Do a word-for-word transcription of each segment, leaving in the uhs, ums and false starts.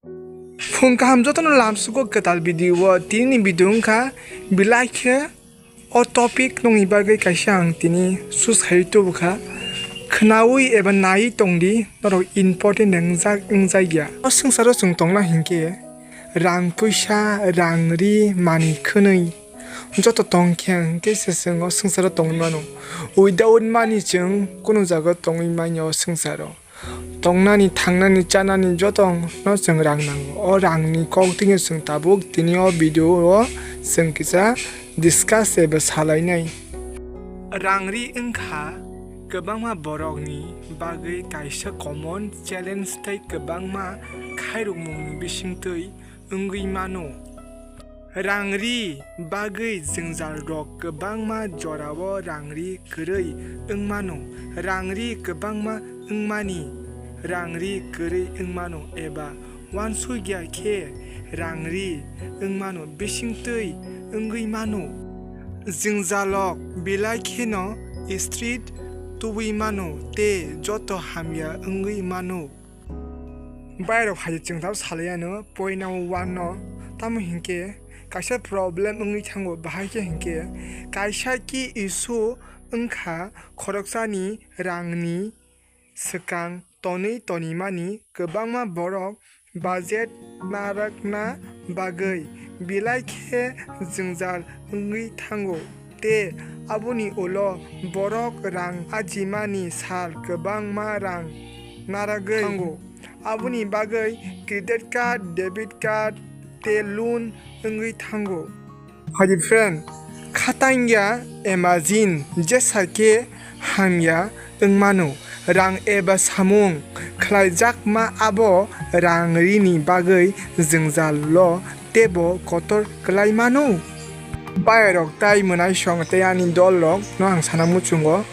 Phung kaham jotono lamsugo kwtal video o, tini ni video wngkha belai khe o topic nokni bagwi kaisa ang tini susai tubukha. Khwnaui eba naiwi tongdi, norok important wngjak wngjakya. O swngcharo chwng tongna hinkhe rang puisa, rang ri, mani khwnwi joto tongkhe hinkhe se chwng o swngcharo tongwi mano. Without money chwng kunu jaga tongwi manya o swngcharo. Tongnani, thangnani, chanani joto no chwng rang nango. O rangni kok twi chwng tabuk tini o video o chwng kisa discuss eba salainai. Rang ri wngkha kwbangma borokni bagwi kaisa common challenge tei kwbangma khairokmungni bisingtwi wngwi mano. Rang ri bagwi jwngjal rok kwbangma jorao rang ri kwrwi wngmano. Rang ri kwbangma wngmani rang ri kwrwi wngmano eba wansukya khe rang ri wngmano bisingtwi wngwi mano. Jwngjalok belai kheno street tubui mano tei joto hamya wngwi mano. Bairok hai chwng tamo salai ano poina o one no, tamo hinkhe kaisa problem wngwi thango, bahai khe hinkhe kaisa ki issue wngkha khoroksani rangni swkang tonwi tonimani kwbangma borok budget narwkna bagwi belai khe jwngjal wngwi thango. Tei aboni ulo borok rang ajimani sal kwbangma rang naragwi thango. Aboni bagwi credit card, debit card tei loan wngwi thango. Hai friend, khatangya imagine jesa khe hamya wngmano. Rang eba samung khlaijakma abo rang rini bagwi jwngjal lo teibo kotor kwlai mano. Bayarok tai mwnaisong tei ani dol rok no ang sana muchungo.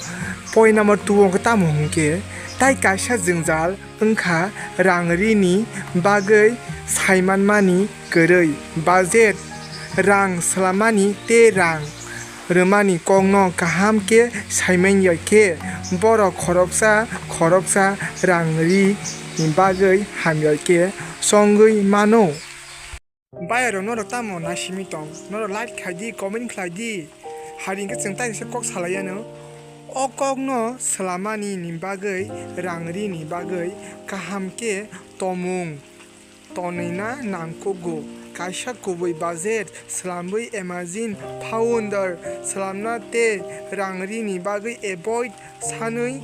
Point number two o khe tamo hwnkhe tai kaisa jwngjal wngkha rang rini bagwi saimanmani kwrwi, budget, rang swlammani tei rang rwmani kokno kaham khe saimanya khe borok khoroksa khoroksa rang rini bagwi hamya khe chongwi mano. Bayarok norok tamo naisimi tong? Norok like khai di, comment khlai di. Hari hwnkhe chwng tai kaisa kok salai ano. O kokno swlammani ni bagwi, rang rini bagwi kaham khe tomung tonwina nangkugo. Kaisa kubui budget swlamwi imagine founder swlamna tei rang rini bagwi avoid sanwi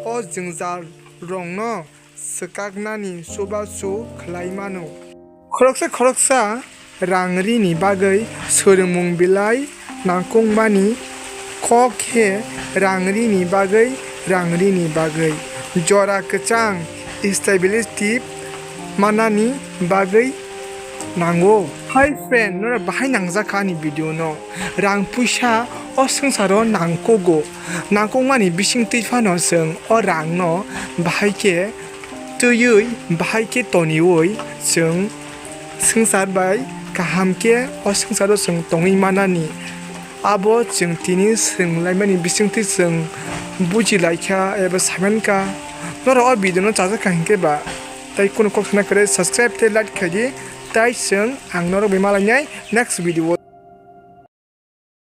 o jwngjal rokno swkaknani chubachu khlai mano. Khoroksa khoroksa rang rini bagwi swrwngmung belai nangkukmani kok khe rang rini bagwi rang rini bagwi jora kwchang stability manani bagwi nango. Hi friend, norok bahai nangjakha ani video no. Rang puisa o swngcharo nangkugo. Nangkukmani bising twi phano chwng o rang no bahai khe twiwi bahai khe toniwi chwng swngchar bai kaham khe o swngcharo chwng tongwi manani. Abo chwng tini swrwng laimani bising twi chwng buji laikha eba saimankha. Norok o video no chajak kha hinkhe ba tei kunu kok sana kwrwi subscribe tei like khaidi, tei chwng ang norok bai malainai next video o.